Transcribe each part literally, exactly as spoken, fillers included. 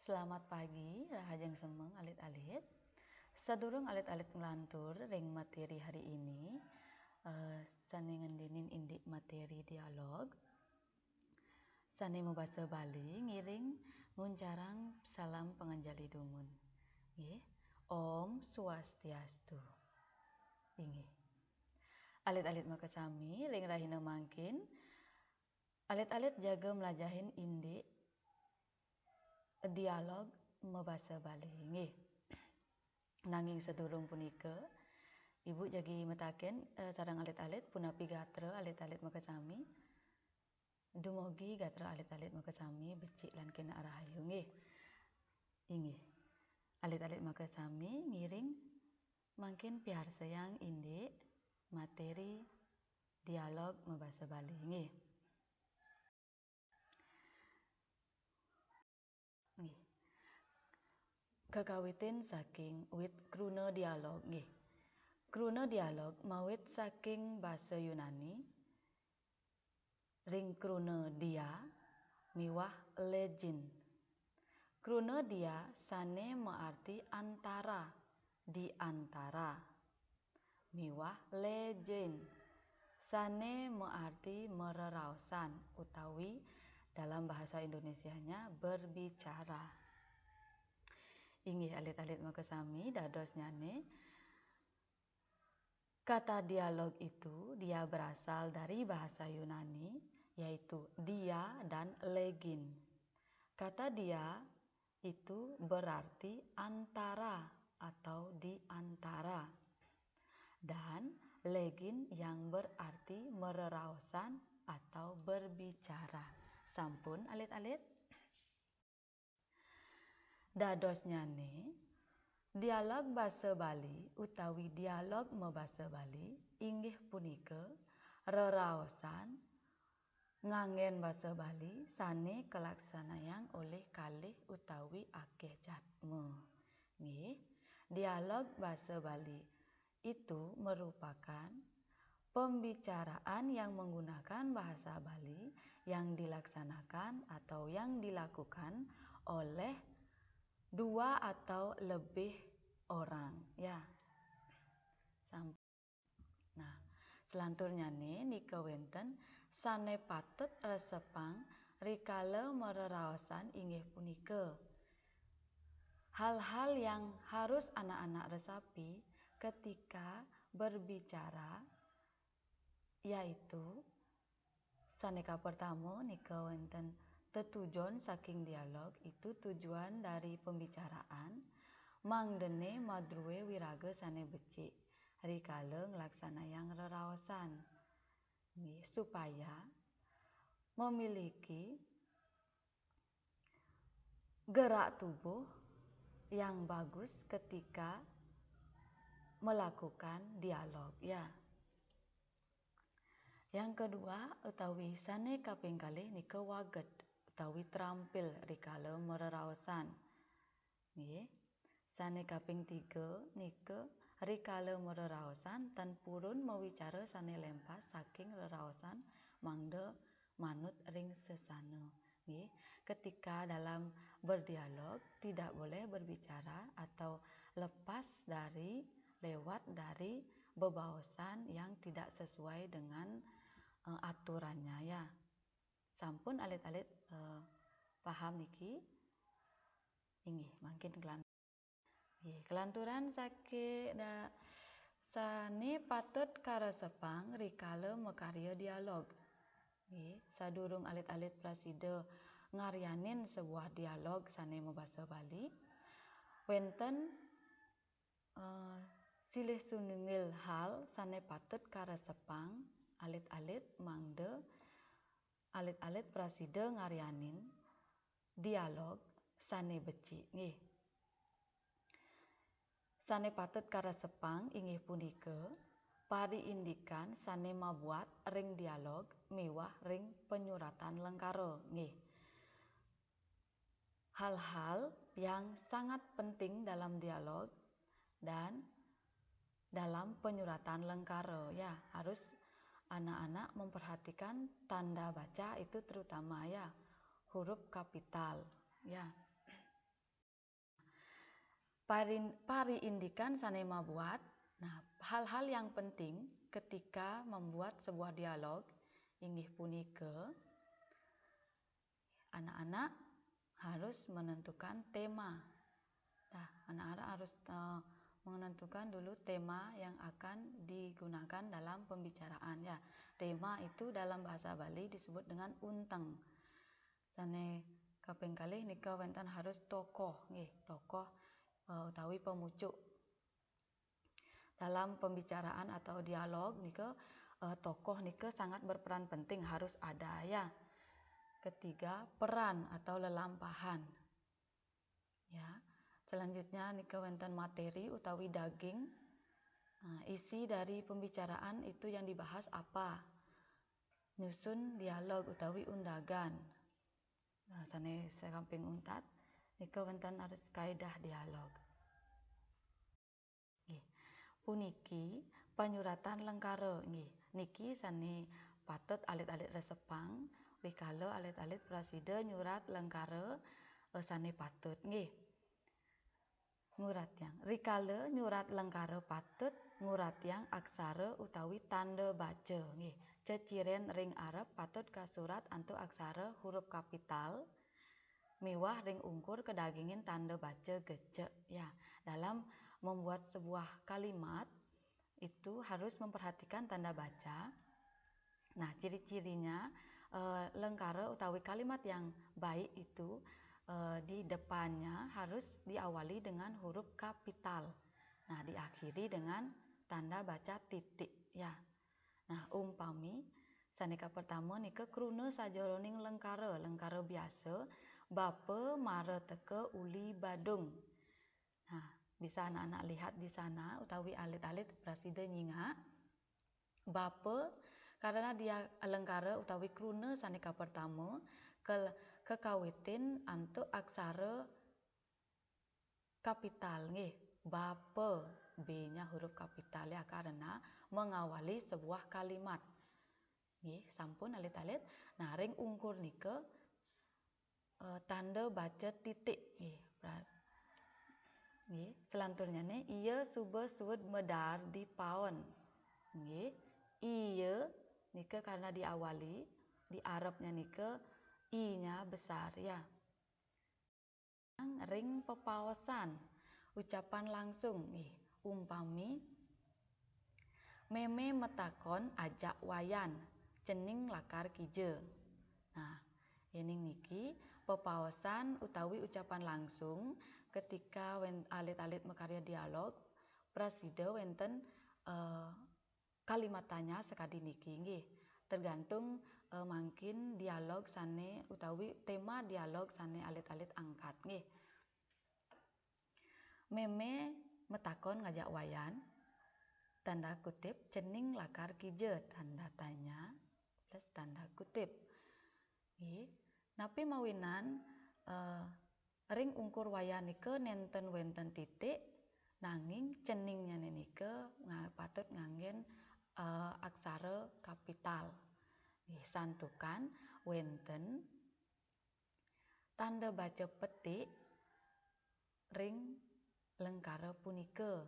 Selamat pagi, rahajeng semeng alit-alit. Sadurung alit-alit nglantur ring materi hari ini, eh, sané ngendinin indik materi dialog, sané mabasa Bali ngiring nguncarang salam panganjali dumun. Nggih. Om Swastiastu. Inggih. Alit-alit makasami, ring rahina mangkin, alit-alit jaga mlajahin indik dialog mabasa Bali. Nggih. Nanging sadurung punika, Ibu jagi mataken, eh, sareng alit-alit, punapi gatra alit-alit makasami? Dumugi gatra alit-alit makasami becik lan kena rahayu, nggih. Inggih. Alit-alit makasami ngiring mangkin piarsayang indik materi dialog mabasa Bali, nggih. Nggih. Kakawitin saking wit kruna dialog, nggih. Kruna dialog mawit saking basa Yunani, ring kruna dia miwah legin. Kruna dia sané maarti antara, di antara, miwah legin sané maarti mareraosan utawi dalam bahasa Indonesianya berbicara. Inggih alit-alit makasami, dadosnyané kata dialog itu, dia berasal dari bahasa Yunani, yaitu dia dan legin. Kata dia itu berarti antara atau di antara. Dan legin yang berarti mareraosan atau berbicara. Sampun alit-alit? Dadosnyané, dialog basa Bali utawi dialog mabasa Bali inggih punika reraosan nganggén basa Bali sané kalaksanayang olih kalih utawi akéh jadma. Nggih, dialog basa Bali itu merupakan pembicaraan yang menggunakan bahasa Bali yang dilaksanakan atau yang dilakukan oleh dua atau lebih orang, ya. Sampai Nah, selanturnyané nika wénten sané patut resepang rikala mareraosan inggih punika. Hal-hal yang harus anak-anak resapi ketika berbicara, yaitu sané kapertama nika wénten tetujon saking dialog, itu tujuan dari pembicaraan, mangdané madrué wiraga sané becik rikala nglaksanayang reraosan. Nggih, supaya memiliki gerak tubuh yang bagus ketika melakukan dialog, ya. Yang kedua, utawi sané kaping kalih nika waged utawi trampil rikala mareraosan. Nggih. Sané kaping tiga nika rikala mareraosan tan purun mawicara sané lempas saking reraosan mangda manut ring sesana. Nggih, ketika dalam berdialog tidak boleh berbicara atau lepas dari, lewat dari bebaosan yang tidak sesuai dengan, eh, aturannya, ya. Sampun alit-alit, eh, paham niki? Inggih, mangkin kelan-, nggih, kelanturan saké da-, sané patut karesepang rikala makarya dialog. Nggih, sadurung alit-alit prasida ngaryanin sebuah dialog sané mabasa Bali, wénten, eh, silih sinunggil hal sané patut karesepang alit-alit mangda alit-alit prasida ngaryanin dialog sané becik, nggih. Sané patut karesepang inggih punika pariindikan sané mabuat ring dialog miwah ring panyuratan lengkara, nggih. Hal-hal yang sangat penting dalam dialog dan dalam penyuratan lengkara, ya, harus anak-anak memperhatikan tanda baca itu terutama, ya, huruf kapital, ya. Parin-, pariindikan sane mabuat. Nah, hal-hal yang penting ketika membuat sebuah dialog inggih punika, anak-anak harus menentukan tema. Nah, anak-anak harus, eh, menentukan dulu tema yang akan digunakan dalam pembicaraan, ya. Tema itu dalam bahasa Bali disebut dengan unteng. Sane kaping kalih nika wenten harus tokoh, nggih, tokoh, eh, utawi pemucuk. Dalam pembicaraan atau dialog nika, eh, tokoh nika sangat berperan penting, harus ada, ya. Ketiga, peran atau lelampahan. Ya. Selanjutnya nika wenten materi utawi daging. Nah, isi dari pembicaraan itu yang dibahas apa? Nyusun dialog utawi undagan. Nah, sane sekamping untat nika wenten harus kaidah dialog. Nggih. Puniki panyuratan lengkara, nggih. Niki sane patut alit-alit resepang rikala alit-alit prasida nyurat lengkara, eh, sane patut, nggih. Nguratiang. Rikala nyurat lengkara patut nguratiang aksara utawi tanda baca, nggih. Ceciren ring arep patut kasurat antuk aksara huruf kapital miwah ring ungkur kadagingin tanda baca gecek, ya. Dalam membuat sebuah kalimat itu harus memperhatikan tanda baca. Nah, ciri-cirinya, eh, lengkara utawi kalimat yang baik itu, eh, di depannya harus diawali dengan huruf kapital. Nah, diakhiri dengan tanda baca titik, ya. Nah, umpami sane kapertama nika kruna sajeroning lengkara, lengkara biasa, bapa mara teka uli badung. Nah, bisa anak-anak lihat di sana utawi alit-alit prasida nyingak. Bapa, karena dia lengkara utawi kruna sane kapertama, ke-, kekawitin antuk aksara kapital, nggih. Bapa, B-nya huruf kapital, ya, karena mengawali sebuah kalimat. Nggih, sampun alit-alit. Nah, ring ungkur nika, eh, tanda baca titik, nggih. Pra-, nggih, selanturnyane, iya suba suud medaar di paon. Nggih, iya nika karena diawali, di arepnya nika I-nya besar, ya. Ring pepaosan, ucapan langsung, nggih, umpami, meme matakon ajak Wayan, cening lakar kija. Nah, yening niki pepaosan utawi ucapan langsung ketika wen-, alit-alit makarya dialog, prasida wenten, eh, kalimat tanya sakadi niki, nggih. Tergantung, eh, mangkin dialog sane utawi tema dialog sane alit-alit angkat, nggih. Meme matakon ngajak Wayan, tanda kutip, cening lakar kija, tanda tanya, plus tanda kutip. Nggih. Napi mawinan, eh, ring ungkur Wayan nika nenten wenten titik, nanging ceningnyane nika nga-, patut nganggen, eh, aksara kapital. Nggih, santukan wenten tanda baca petik ring lengkara punika.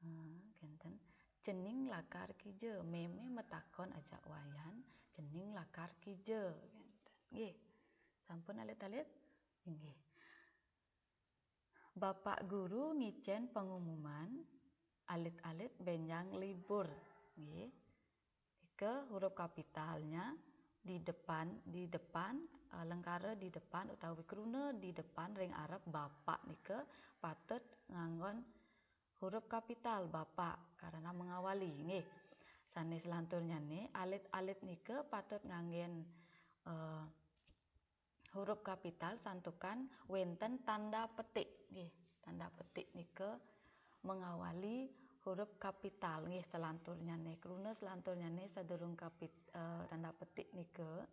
Ha, kenten. Cening lakar kija, meme matakon ajak Wayan, cening lakar kija, kenten. Nggih. Sampun alit-alit? Nggih. Bapak Guru ngicen pengumuman, alit-alit benjang libur. Nggih. Nika huruf kapitalnya di depan, di depan, eh, lengkara di depan utawi kruna di depan ring arep bapak nika patut nganggon huruf kapital bapak karena mengawali, nggih. Sane selanturnyane alit-alit nika patut nganggen, eh, huruf kapital santukan wenten tanda petik, nggih. Tanda petik nika mengawali huruf kapital, nggih, selanturnyane. Kruna selanturnyane sadurung kapit-, eh, tanda petik nika,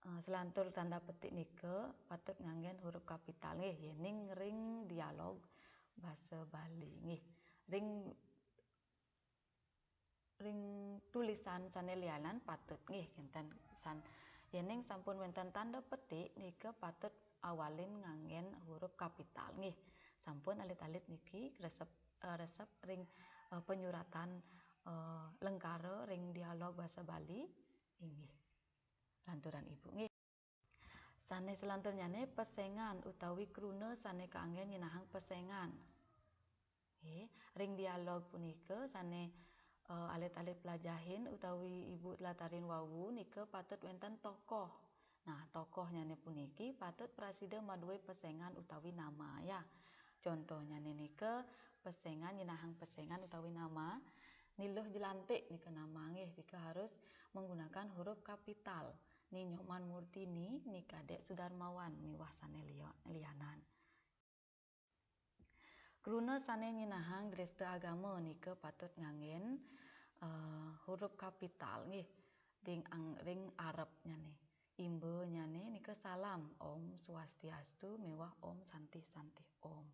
eh, selantur tanda petik nika patut nganggen huruf kapital, nggih, yening ring dialog basa Bali, nggih. Ring ring tulisan sane lianan patut, nggih, kenten san. Yening sampun wenten tanda petik nika patut awalin nganggen huruf kapital, nggih. Sampun alit-alit niki resep, eh, resep ring, eh, penyuratan, eh, lengkara ring dialog basa Bali? Inggih. Lanturan Ibu. Nggih. Sane selanturnyane pesengan utawi kruna sane kaanggen nyinahang pesengan. Nggih, ring dialog punika sane, eh, alit-alit pelajahin utawi Ibu telatarin wau nika patut wenten tokoh. Nah, tokohnyane puniki patut prasida madue pesengan utawi nama, ya. Contohnyane nika pesengan nyinahang pesengan utawi nama. Ni Luh Jelantik nika nama nggih, nika harus menggunakan huruf kapital. Ni Nyoman Murtini, Ni Kadek Sudarmawan miwah sane liya-, lianan. Kruna sane nyinahang dresta agama nika patut nganggen, eh, huruf kapital nggih, ring ang-, ring arepnyane. Imbanyane nika salam, Om Swastiastu miwah Om Santih Santih Om.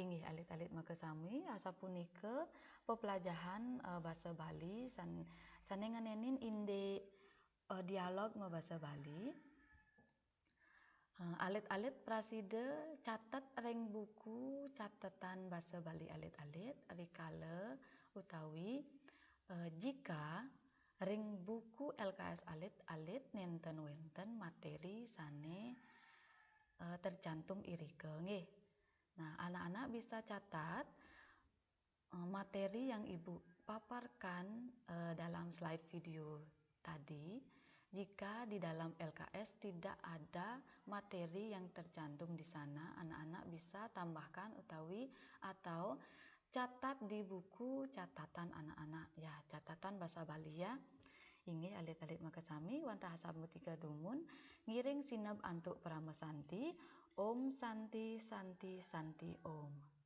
Inggih alit-alit makasami, asapunika pepelajahan, eh, basa Bali san-, sane nganenin indik, eh, dialog mabasa Bali. Eh, alit-alit prasida catet ring buku catetan basa Bali alit-alit rikala utawi, eh, jika ring buku L K S alit-alit nenten wenten materi sane, eh, tercantum irika nggih. Nah, anak-anak bisa catat, eh, materi yang Ibu paparkan, eh, dalam slide video tadi. Jika di dalam L K S tidak ada materi yang tercantum di sana, anak-anak bisa tambahkan utawi atau catat di buku catatan anak-anak, ya, catatan basa Bali, ya. Inggih alit-alit makasami, wantah asapunika dumun, ngiring sineb antuk parama santi. Om Santi Santi Santi Om.